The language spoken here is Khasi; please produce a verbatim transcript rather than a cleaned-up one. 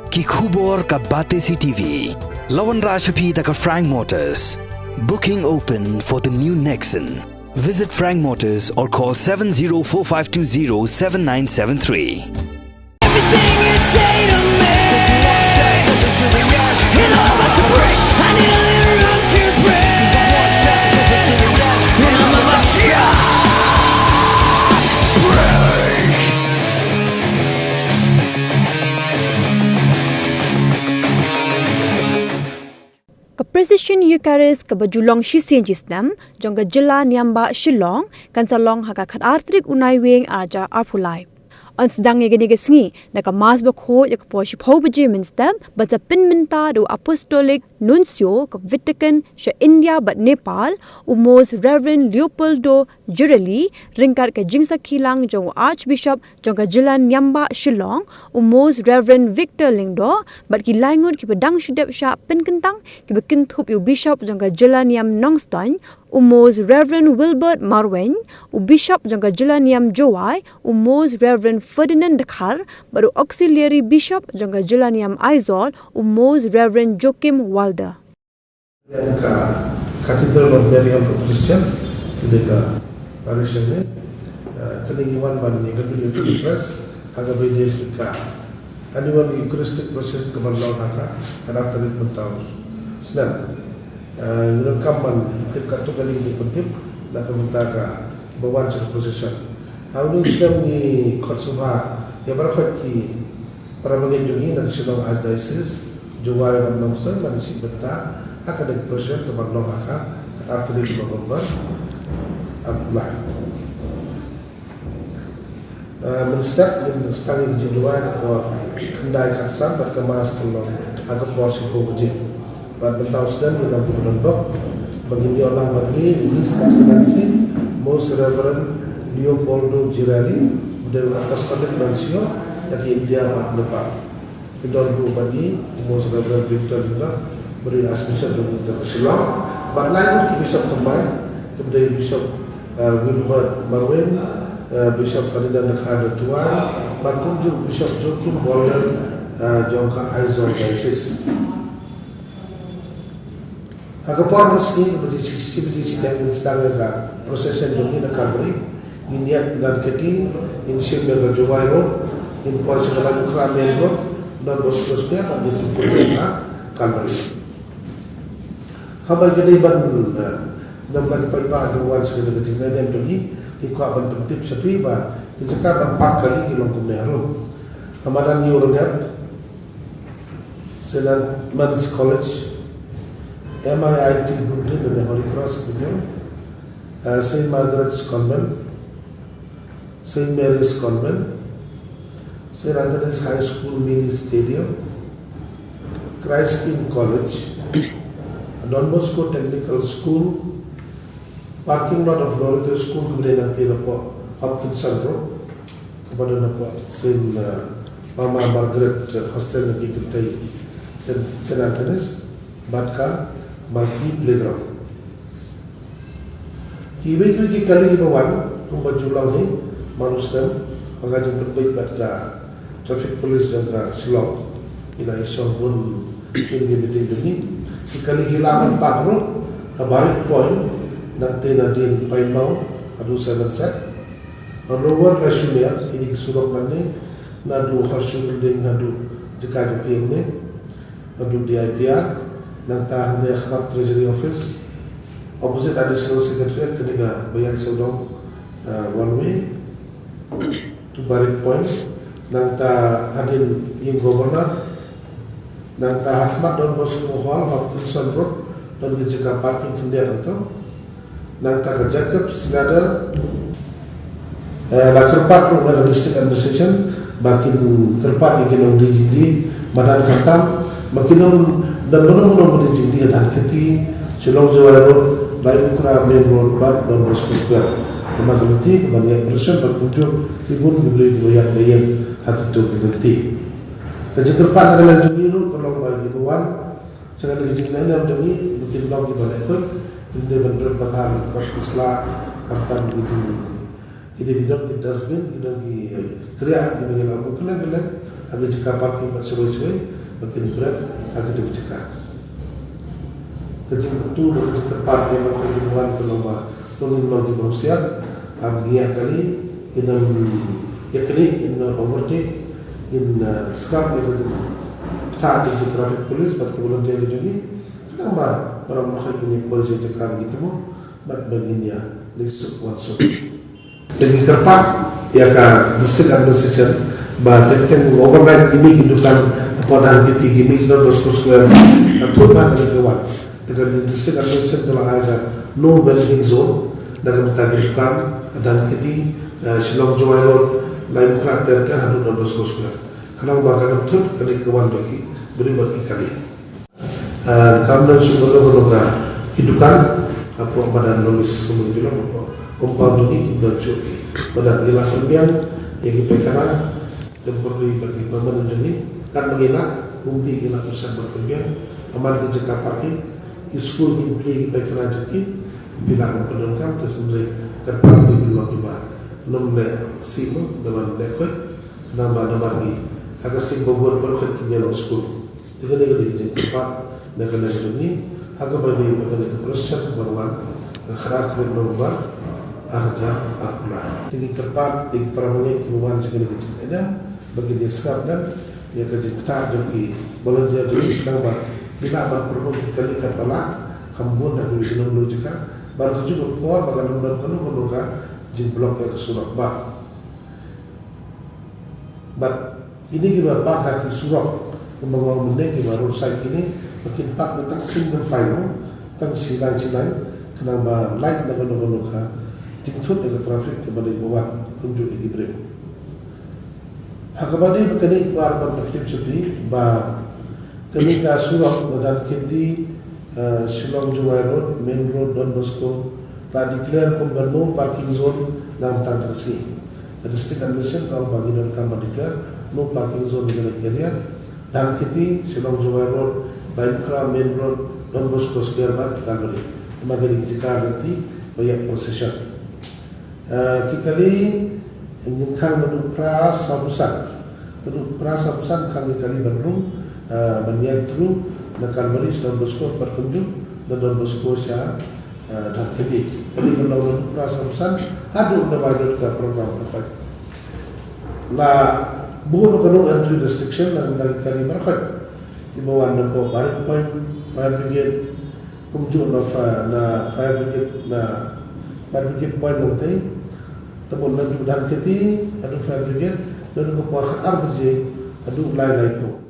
Ki khubor ka Batesi T V. La wanrah sha phi da ka Frank Motors. Booking open for the new Nexon. Visit Frank Motors or call seven zero four five two zero seven nine seven three. Everything you say to me, it all must break. I need a little room to breathe. And I'm about to break. Ka Precision Eucharist kaba ju long shisien shisnem jong ka jylla Niambah Shillong kan sa long ha ka khatar tarik u Naiwieng arhajar arphew lai. Yn sdang ïa kane ka sngi na ka Mass bakhuid ïa ka por shiphew baje mynstep bad sa pynmynta da u Apostolic Nuncio ka Vatican sha India bad Nepal, u Most Reverend Leopoldo Jirali, ryngkat ka jingsakhi lang jong u Archbishop jong ka jylla Niambah Shillong, u Most Reverend Victor Lyngdoh, bad ki laingut kiba dang shu dep shah pynkyntang kiba kynthup ïa u Bishop jong ka jylla Niam Nongstoiñ, u Most Reverend Wilbert Marwein, u Bishop jong ka jylla Niam Jowai, u Most Reverend Ferdinand Dkhar, bad u Auxiliary Bishop jong ka jylla Niam Aizawl, u Most Reverend Joachim Walder. Ka Cathedral of Mary Help of Christian, kane ka parish ne, eh, kane ngi wan ban ïa kane ka press, ha kaba ïadei ka annual Eucharistic procession kaban long ha ka khatar tarik mynta u snem. Eh, ngi donkam ban tip katto katne ki jingpyntip na ka bynta kiba wan sha ka procession. Ha une u snem ngi khot sngewbha ïa baroh ki para bangeit jong ngi na ka Shillong Archdiocese, Jowai bad Nongstoiñ ban shim bynta ha kane ka procession kaban long ha ka khatar tarik November, Abril. Eh, mynstep ngin sdang ïa ka jingduwai ha ka por khyndai khatsan bad ka Mass kan long ha ka por shiphew baje. Bad mynta u snem ngi long kiba don bok ba ngin ïoh lang bad ngi u His Excellency Most Reverend Leopoldo Girelli, u dei u Apostolic Nuncio ïa ka India bad Nepal. Ki don ruh bad ngi u Most Reverend Victor Lyngdoh, ba dei Archbishop jong ka Shillong, bad lai ngut ki bishop thymmai, kiba dei Bishop, eh, Wilbert Marwein, eh, Bishop Ferdinand Dkhar na Jowai, bad kumjuh Bishop Joachim Walder, eh, jong ka Aizawl Diocese. Ha ka por mynsngi, kaba dei shi, shi baje shiteng, ngin sdang ïa ka procession jong ngi na Kalbari. Ngin ïaid ki dan keti, ngin shim ïa ka Jowai Road, ngin poi sha ka Laitumkhrah Main Road, Don Bosco Square, bad ngin pynkup ïa ka Kalbari. Haba ïa ka dei ban, eh, namar ki paidbah kiba wan sha kane ka jingïaid jong ngi, ngi kwah ban pyntip sha phi ba ki jaka ban park kali ki long kumne harum. Ha madan New Rangoon, Saint Edmund's College, M I I T building, lane Holy Cross Building, uh, Saint Margaret's Convent, Saint Mary's Convent, Saint Anthony's High School mini stadium, Christ King College, Don Bosco Technical School, parking lot of Loreto School, kaba dei nangta na pdeng Hopkinson Road, kaba dei na pdeng Saint, uh, Mama Margaret, uh, Hostel, na ki kynthei Saint, Saint Anthony's, bad ka Malki Playground. Kiwei kiwei ki kali kiba wan, kumba ju long hi man u snem, ha ka jingpynbeit bad ka Traffic Police jong ka Shillong. Ngi la ïashong bun sien ki meeting jong ngi. Ki kali ki lah ban park ruh ha Barik Point, nangta nadien Pine Mount haduh Seven Sep. Ha Lower Lashulmer, kine ki surok nangne, naduh Horseshoe Building haduh jaka jong phi hangne, haduh D I P R, nangta hangta ha khmat Treasury Office, opposite Additional Secretariat, kane kaba ïaid sawdong, uh, one way to Barik Point, nangta hadien ïing Governor, nangta ha khmat Don Bosco Hall, Hopkinson Road, don ka jaka parking khyndiat hangto. Nangta ka Jacob Snyder, eh, la kyrpad ruh na ka District Administration ba kin kyrpad ïa ki nongdie jingdie madan khamtam, ba kin ym don mano mano ba die jingdie ha Dhankheti, Shillong Jowai Road, Laitumkhrah Main Road bad Don Bosco Square. Namar ka lynti kaban ïaid procession bad kumjuh ki bun ki briew kiba ïaid ba ïeng ha kito ki lynti. Ka jingkyrpad na ka liang jong ngi ruh ka long ba kiba wan sha kane ka jingïaid jong ngi, ba kin long kiba leh khuid, kin dei ban rep pathar, kot ki sla, khamtam ki jing, ki dei ki don ki dustbin, ki don ki, eh, kriah, kiba ngi la buh kylleng kylleng, Ha ka jaka parking bad shawei shawei ba kin bret ha ka jaka. Ka jingkyntu bad ka jingkyrpad ïa baroh kiba wan ka long ba to ngin long kiba husiar, haba ngi ïa kali, ngin ym ïa kali, ngin ym overtake, ngin, eh, sngap ïa ka jingpynthah jong ki traffic police bad ki volunteer jong ngi. Khnang ba baroh baroh ngin ïa poi sha jaka ba ngi thmu bad ba ngin ïa leit suk wan suk. Te ngi kyrpad ïa ka district administration ba teng teng overnight kine ki dukan hapoh Dhankheti, ki mih sha Don Bosco Square, ka thut ba ka dei ka wan. Te ka district administration ka la ai ka no vending zone na ka bynta ki dukan ha Dhankheti, eh, Shillong Jowai Road, Laitumkhrah ter ter haduh Don Bosco Square. Khnang ba kan ym thut ka dei ka wan jong ki briew bad ki kali. Ah, kam don shuh kano kano ka ki dukan hapoh madan Lowes, kum ngi ju long hapoh compound jong ngi, kim don shuh ki. Madan ngi la pynbiang ïa ki paikana temporary bad ki permanent jong ngi. Katba ngi lah, kum ngi lah pyrshang ban pynbiang. Amman ki jaka parking, ki skul, ki plie, ki paikana jong ki, phi lah ban pyndonkam. Te sngewbha kyrpad ïa phi, phi long kiba nym leh sih mo, nym leh khuid, namar, namar ngi ha ka sngi ba bud baroh khuid kin ïa long skul. Te kane ka dei ka jingkyrpad na ka liang jong ngi, ha kaba ïadei bad kane ka procession kaba wan ha ka khatar tarik November, ar hajar arphew lai. Te ngi kyrpad ïa ki para bangeit kiba wan sha kane ka jingïadem ba kin ïa sngap lem ïa ka jingpynthah jong ki volunteer jong ngi, khnang ba kin lah ban pynrung ki kali katba lah, kham bun ha kiwei ki nongïalam jaka, bad kajuh ka por ba kan ym don kano kano ka jingblock ïa ka surok ba Bad kine kiba park ha ki surok, kumba nga ong mynne, kiba roadside kine, ba kin park da tang single file mo, tang shi lain shi lain, khnang ba lait na kano kano ka jingthut ïa ka traffic kaba dei ba wan kumjuh ïa ki briew. Ha kaba dei bad kane, nga kwah ban pyntip sha phi ba kane ka surok na Dhankheti, eh, Shillong Jowai Road, Main Road, Don Bosco, la declare kum ka no parking zone na ka bynta kata ka sngi. Ka district administration ka ong ba ngi donkam ban declare no parking zone na kane ka area. Dhankheti, Shillong Jowai Road, Laitumkhrah, Main Road, Don Bosco Square bad Calvary. Namar kine ki jaka lynti ba ïaid procession. Eh, ki kali ngin khang naduh phra sawphew san. Naduh phra sawphew san khang ki kali ban rung, eh, ban ïaid through na Calvary sha Don Bosco bad kumjuh na Don Bosco sha, eh, Dhankheti. Kali ban long naduh phra sawphew san haduh ba ïaid ka program baroh khoit. La buh noh ka no entry restriction na ka bynta ki kali baroh khoit kiba wan napoh Barit Point, Fire Brigade, kumjuh na fa-, na Fire Brigade, na Fire Brigade Point nangtei. Te bun naduh Dhankheti haduh Fire Brigade, naduh ka por khatar baje haduh lai laiphew.